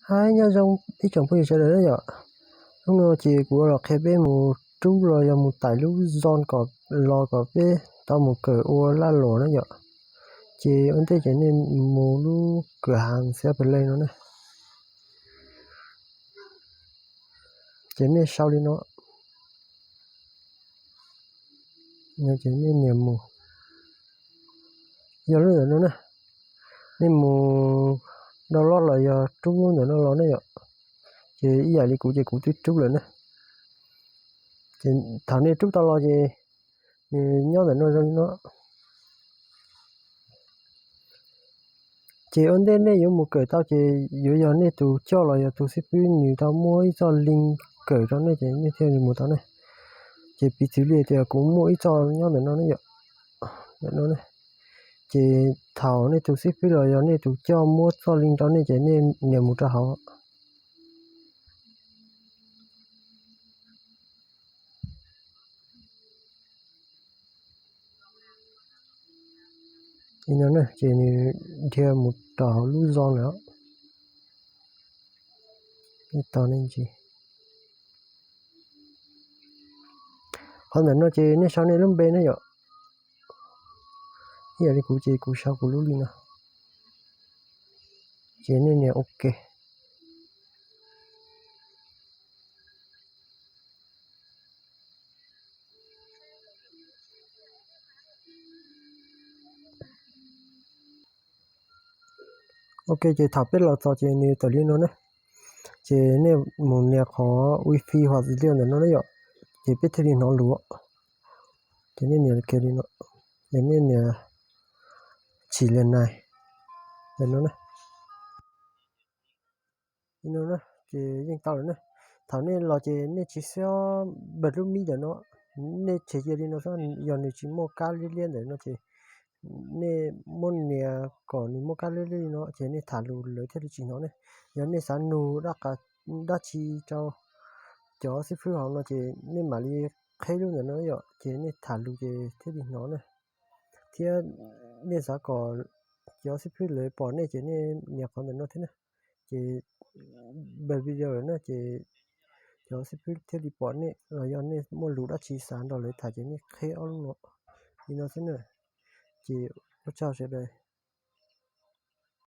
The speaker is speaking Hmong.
Aib, nyob zoo ib tsoom phooj ywg sawv daws na yom. Hnub no ces kuv los qhia peb mus rub los yog mus taim lub zon kom los kom peb tau mus kawm ua laj luam na yom. Ces ua ntej ces nej mus lub kawm hav xia pes le no na. Ces nej sau li no. Ces nej nias mus, yog lub ntawm no na. Nej mus download los yog rub lub ntawm no los ne yom. Ces ib yam li kuv ces kuv twb rub lawm na. Ces thaum nej rub tau los ces nws nyob ntawm no zoo li no. Ces ua ntej nej yuav mus kawm tau ces yuav yog nej tus coj los yog tus xib fwb nws tau muab ib txoj link kawm rau nej ces nej thiaj li mus tau ne. Ces piv txwv li tias kuv muaj ib txoj nyob ntawm no ne yom, ntawm no ne. Ces thaum nej tus xib fwb los yog nej tus coj muab txoj link rau nej ces nej nias mus rau hauv. Li no na ces nws dhia mus rau hauv lub zon lawm. Tos nej ntsis. Qhov ntawm no ces nej sau nej lub npe ne yom. Ib yam li kuv ces kuv sau kuv lub li no. Ces nej nias ok. Ok, ces thaum peb los txog ces nws tawm li no ne. Ces nej mus nias qhov wifi hos li ntawm no ne yom. Ces peb thiaj li hnov lus. Ces nej nias kiag li no. Ces nej nias chim li nais ntawm no ne. Li no na, ces yeej tau lawm na. Thaum nej los ces nej tsis xiob npawg lub mib ntawm no, nej tshem cia li no xwb, yog nws tsis muaj kab liab liab ntawm no ces nej muab nias kom nws muaj kab liab liab li no ces nej tham lus lawv thiaj li tsis hnov ne. Yog nej xav nug dab tsi rau cov xib fwb hauv no ces nej mam li qheb lub ntawm no yom, ces nej tham lus ces thiaj li hnov na. Thiab nej xav kom cov xib fwb lawv pom nej ces nej nias qhov ntawm no thiab na. Ces npawg video lawm na ces cov xib fwb thiaj li pom nej los yog nej muaj lus dab tsi xav nrog lawv tham ces nej qheb ob lub no li no xwb na. Ces ua tsaug sawv daws.